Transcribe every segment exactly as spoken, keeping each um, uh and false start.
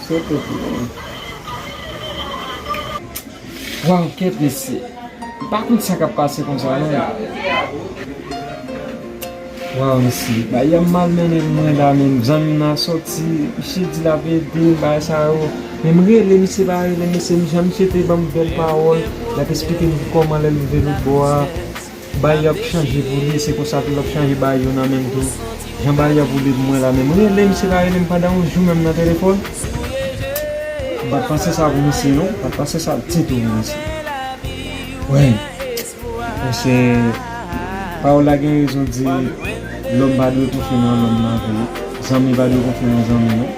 Waw, kèt mesye. M pa konn sa k ap pase konsa non. Waw, mesye. Bagay ap mal mennen mwen la menm. Zanmi m nan sòti, misye di l ap ede m, bagay sa yo. Men m rele misye, pa rele misye, jan misye te ban m bèl pawòl, l ap esplike m kòman lè l rive lòt bò a. Bagay yo ap chanje pou li, se konsa tou l ap chanje bagay yo nan men m tou. Jan bagay yo ap woule pou mwen la menm. Rele misye pa rele m pandan yon jou menm nan telefòn. M pa t panse sa pou misye non, m pa t panse sa ditou pou misye. Wi. Paske pawòl la gen rezon di, lòm pa dwe konfye nan lòm nan vre. Zanmi pa dwe konfye nan zanmi non.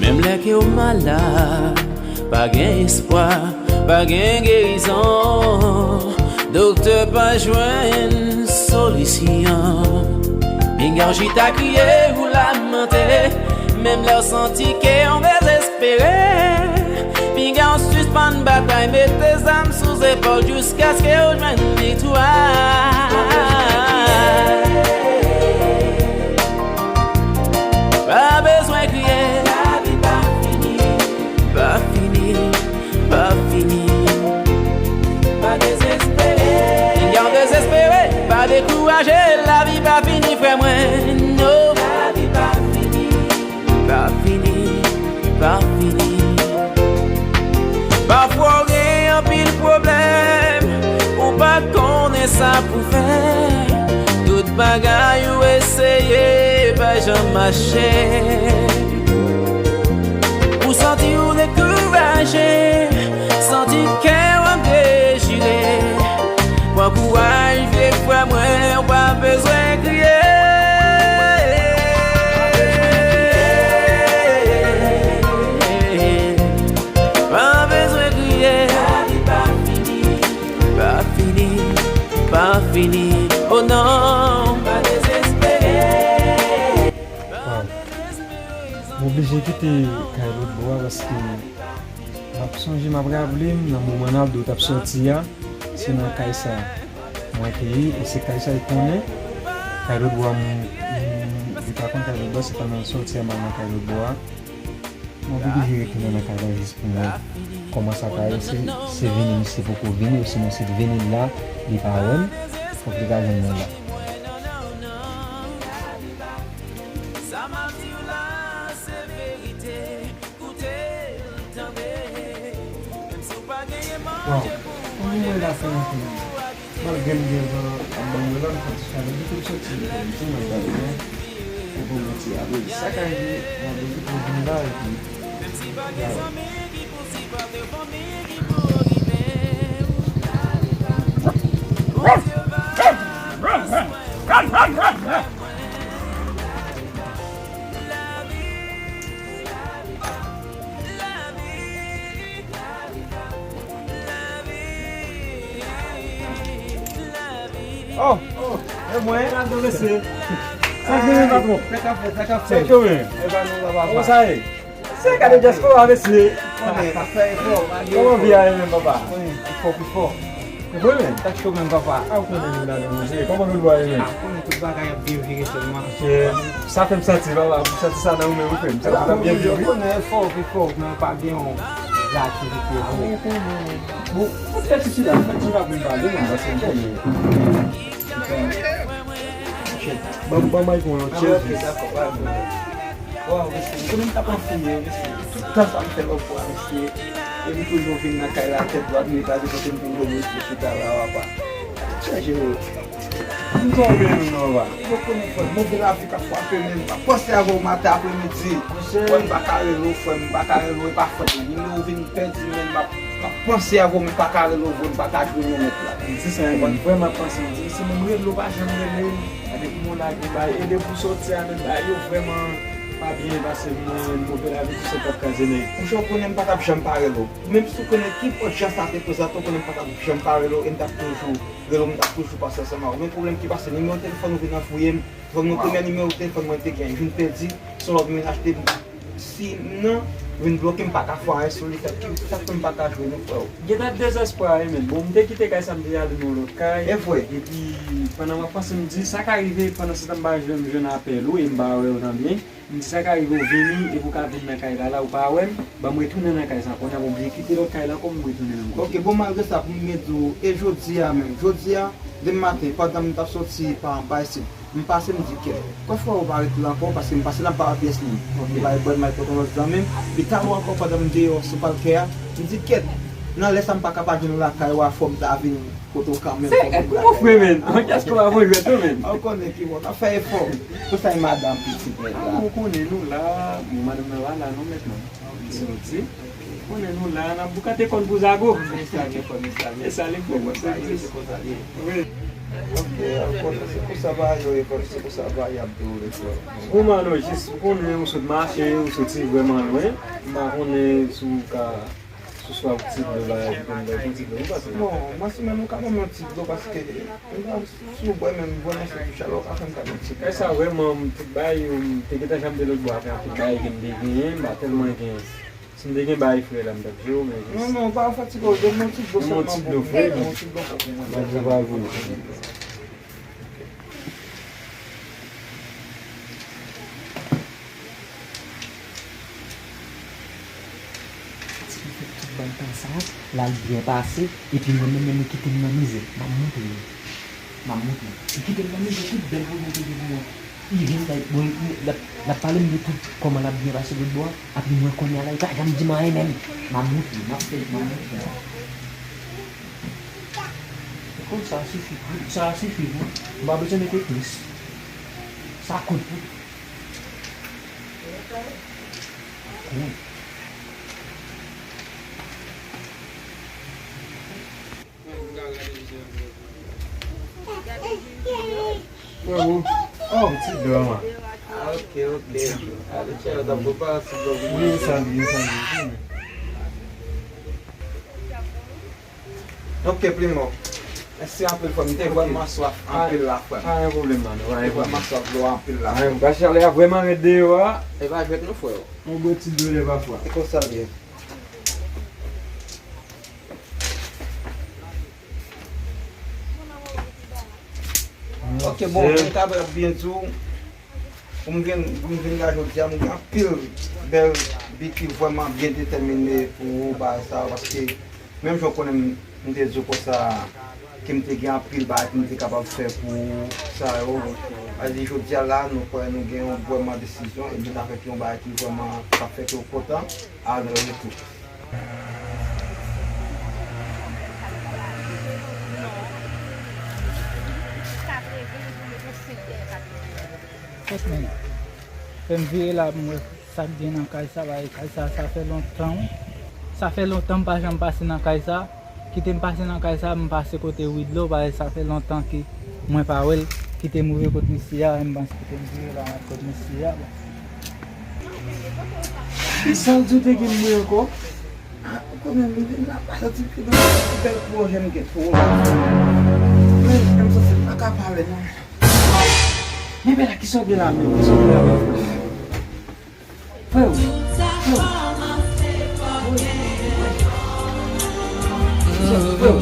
Menm lè ke w malad, pa gen espwa, pa gen gerizon. Doktè pa jwenn solisyon. Pinga w chita kriye ou lamante, menm lè w santi ke w dezespere. Pinga w sispann batay, mete zam sou zepòl jiskaske w jwenn viktwa. Pa bezwen kriye. Lavi pa fini. Pa fini, pa fini. Pa dezespere. Pinga w dezespere, pa dekouraje. Lavi pa fini, frè mwen, no. Lavi pa fini. Pa fini, pa fini. Pafwa w gen anpil pwoblèm, ou pa konnen sa pou fè. Tout bagay ou eseye pa janm mache. Ou santi ou dekouraje, santi kè w ap dechire. Pran kouraj, vye frè mwen, ou pa bezwen kriye. Pa bezwen kriye. Lavi pa fini. Pa fini, pa fini. Oh non. Pa dezespere. Waw. M oblije kite kay lòt bò a paske m ap sonje, m ap raple m nan moman Naldo t ap sòti a, se nan kay sa mwen te ye, e se kay sa l konnen. Kay lòt bò a, m, m, li pa konn kay lòt bò a, se pandan l sòti a m al nan kay lòt bò a. M oblije retounen nan kay la jis pou m wè kòman sa ka ye. Se, se vini misye poko vini, osinon se vini l la, li pa wè m, fòk li ta jwenn mwen la. Sa m ap di w la, se verite. Koute l, tande. Menm si w pa genyen manje pou manje, men si w gen pou bwè. Malgre m gen van ap ban mwen la, m fè ti chalè. Depi m soti lekòl, m di mwen gade mwen. Ou bon manti, apre sa ka rive, m ap vin la epi. Menm si pa gen zanmi ki pou sipòte, fanmi ki pou okipe w. Bondye va pran swen w. Oh, oh, e mwen? Sa k gen, patwon? Sa k ap fèt, sa k ap fèt? Sa k yo menm? E pa nou la, papa. Kòman sa ye? Se gade dyaspora, mesye. Konnen, fè efò. Kòman vi a ye menm, papa? Konnen, pi fò, pi fò. Ou vre menm? Sa k cho menm, papa? A, ou konnen nou la, nou, mesye. Kòman nou dwe ye menm? A, konnen tout bagay ap byen vire sèlman. Sa fè m santi, papa, m santi sa nan ou menm, ou fè m santi sa byen vire. Ou konnen, fò, pi fò, men pa gen yon aktivite vre. Bon, ou fè ti sila, fè ti la pou m pale, non, paske m konnen. Ban, ban m al pran yon chèz. Ah, ok, dakò, pa gen pwoblèm. Waw, mesye, m konnen m t ap anfime, mesye. Tout tan sa m fè lòt bwa, mesye. E m toujou vin nan kay la, tèt dwat, m kraze kote m vin jwenn mesye chita la, papa. Chanje, wi. M tonbe, non, papa. Ou konnen, frè, move lavi k ap frape, men m pa panse avè w maten, apremidi. Monchè. Frè, m pa ka rele w, frè, m pa ka rele w, e pa fòt ou. Nimewo vin pèdi, men m ap, m ap panse avè w, men m pa ka rele w, vre, m pa ka jwenn ou nèt la. Di sa, men vrèman panse, di, si menm rele w pa janm rele, gade pou moun la gen bay, e depi w sòti a, menm bay yo vrèman Pa byen pase mwen, move lavi, tout sa k ap kraze nèg. Monchè, w konnen m pa t ap janm pa rele w. Menm si w konnen ki pòt jan sa te prezante, w konnen m pa t ap janm pa rele w, e m t ap toujou rele w, m t ap toujou pase ansanm avè w. Men pwoblèm ki pase, nimewo telefòn ou vin anvoye m, telefòn mwen, premyè nimewo telefòn mwen te gen, vin pèdi, se yon lòt moun achte m sim nan, vin bloke m, pa ka fè anyen sou li, fè ki sa k fè m pa ka jwenn ou, frè o. Gentan dezespwa wi, men bon, m te kite kay sa, m te ale nan yon lòt kay. E vre. Epi pandan m ap panse, m di sa ka rive, pandan se tan m pa janm jwenn apèl ou e m pa wè w nan byen. M di sa ka rive w vini epi w ka vin nan kay la, la ou pa wè m, ban m retounen nan kay sa, kounye a bon, m vin kite lòt kay la ankò, m retounen ankò. Ok, bon, malgre sa, pou m byen di w, e jodi a menm, jodi a, demen maten, pandan m t ap soti pa anba isit, m pase, m di, "Kèt, kwè frè ou pa rete la ankò, paske m pase nan ba pyès li." Ok. M bay bwè, m al pote yon lòt zanmi m. Pi talè ankò, pandan m deyò sou palkè a, m di, "Kèt, nan lè sa m pa ka pa jwenn ou lakay ou a, fò m ta vin kote w kanmenm." Se, kòm kouman w fè, men? An kiyès ki w ap jwèt tou, men? Ou konnen ki bon, n ap fè efò. Pou sa, e madanm pitit nèg la. Ou konnen nou la, bon, madanm nan pa la non, mentnan. Li soti. Ou konnen nou la, n ap boukante kòn pou zago. E sa li fè, bon, sa li fè, se konsa li ye. Wi. Ok, ankò, se konsa bagay yo ye, frè, se konsa bagay y ap dewoule, frè. Bon, Manno, jis, ou konnen ou sot mache, ou soti vrèman lwen. M pa konnen si w ka Sou swa ti dlo la, epi konn bay yon ti dlo, ou pa se. Bon, mwen si menm ou ka ban mwen yon ti dlo, paske m pa sou bwè, men m vrèman sou tou chalè, ou ka fè m ka ban yon ti dlo. Kay sa vrèman, m tout bay, m te gentan janm de lòt bò a, fè tout bay ke m te genyen, m pa tèlman gen. Si m te gen bay frè la, m t ap jwe w, men jis. Non, non, ou pa fatige w, ban mwen yon ti dlo sèlman, frè, ban mwen yon ti dlo pou mwen. Ban m travay pou ou. Ti fi fè tout bay tan sa, l al byen pase, epi mwen menm, menm, li kite m nan mizè. M ap montre w. M ap montre w. Li kite m nan mizè, tout bèl pwogram te gen pou mwen. Li vin bay, bon, l ap, l ap pale m de tout kòman l ap byen pase lòt bò a, epi mwen kounye a la, li pa janm di m anyen menm. M ap montre w, m ap fè, m ap montre w. Konn sa sifi, sa sifi pou. M pa bezwen mete plis. Sa kout pou. Kout. Bravo. Oh, ti dlo a. Ah, ok, ok. Ale, Charlotte ap prepare ti dlo pou mwen. Wi, sa li ye, sa li ye. Ok, Primo. Mèsi anpil, frè m. M te vrèman swaf anpil la, frè m. Pa gen pwoblèm, man. Pa gen pwoblèm. M te vrèman swaf dlo anpil la. Pa gen pwoblèm. Chalè a vrèman rèd deyò a. E pa jwèt non, frè. On bon ti dlo lè pa fwa. Se konsa l ye. Ok, bon, m ta byen di w. Pou m vin, pou m vin la jodi a, m gen anpil bèl bi ki vrèman byen detèmine pou bagay sa yo, paske menm jan w konnen m, m te di w konsa, ke m te gen anpil bagay pou m te kapab fè pou sa yo. Sa di jodi a la, nou kwè nou gen yon vrèman desizyon, e vin avèk yon bagay ki vrèman ka fè ke w kontan, al retou. Fòk men, fè m vire la pou m wè sa k gen nan kay sa, paske kay sa, sa fè lontan, wi. Sa fè lontan m pa janm pase nan kay sa. Kite m pase nan kay sa, m pase kote Widlo, paske sa fè lontan ke mwen pa wè l. Kite m rive kot misye a, m panse kite m vire la, m al kot misye a, bon. Kisa w di w te gen mwen ankò? Ah, ou konnen m vin la, pa santi m gen bèl pwojè m gen tou. Men, m santi m pa ka pale non. Men, men la, kisa w gen la menm? Kisa w gen la menm? Frè m, frè m. Frè m.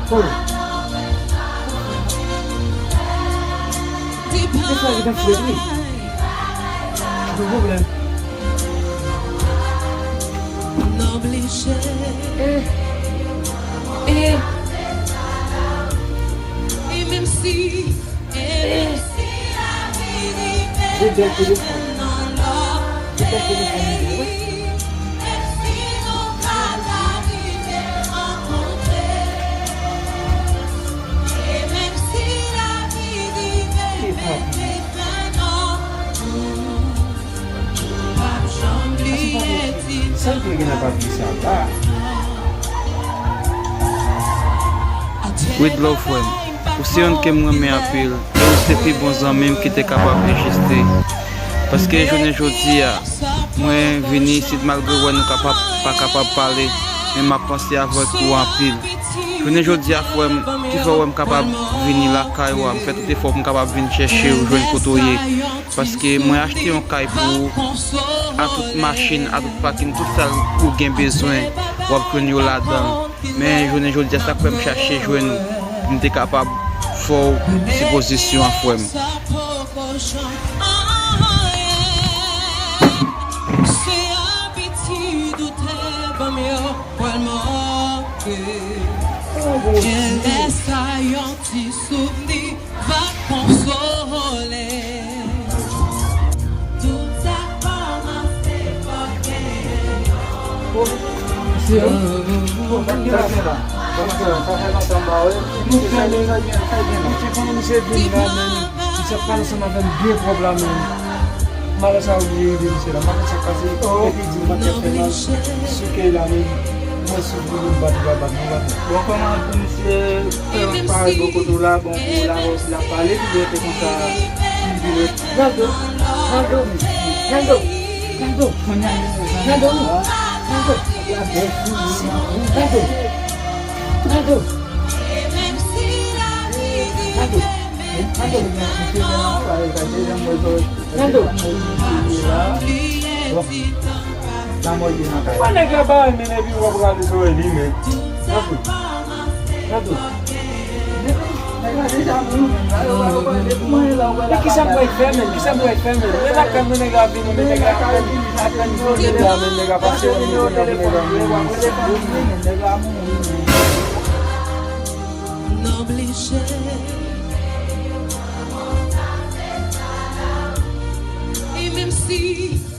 Frè m. Kisa w gen frè m? Gen pwoblèm. Eh. Eh. Eh. Gon bèl telefòn. Gon bèl telefòn li gen, wi. Sa l gen nan papye sa la? With love, frè m. Ou se youn ke m renmen anpil, e ou se pi bon zanmi m ki te kapab egziste. Paske jounen jodi a, mwen vini isit malgre w wè nou kapab, pa kapab pale, men m ap panse avèk ou anpil. Jounen jodi a, frè m, ki fè w wè m kapab vini lakay ou a, m fè tout efò pou m kapab vin chèche w, jwenn kote w ye. Paske mwen achte yon kay pou ou, a tout machin, a tout pakin, tout sa ou gen bezwen, w ap jwenn yo ladan l. Men jounen jodi a, sa k fè m chache jwenn ou, pou m te kapab fè w sipozisyon an, frè m. Se abitid ou te ban m yo, pral manke. Gen lè sa yon ti souvni va konsole. Tout sa kòmanse fò gen yon. Misye, bon, sa fè la. Sa fè la, sa fè lontan m pa wè. Misye, sa byen, sa byen. Misye, kòman misye vin la, men? Misye ap pale ansanm avè m byen pwòp la, men. Malè sa oblije rive misye la. M pa konn sa k pase. Epi di m pa t ap fè mal. Souke la, men. Mwen soufri, m pa t va bat, m pa t. Bon, kòman pou misye fè yon parèt bò kote w la, bon, pou w la, wè si l ap pale, epi lè te konsa, li vin. Nando, Nando, Nando, Nando, Nando, Nando, Nando, Nando, Nando, Nando, Nando. Nando. Bon. Lanmò ye nan kay. Wè nèg la ba men epi w ap rale zòrèy li, men. Nando. Nando. Nèg la deja mouri, men. Men kisa m pral fè, men? Kisa m pral fè, men? Men lakay mwen nèg la vini, men nèg la apèn, apèn vini la, men nèg la pase yon milyon nan nèg la, men. Nèg la mouri, men.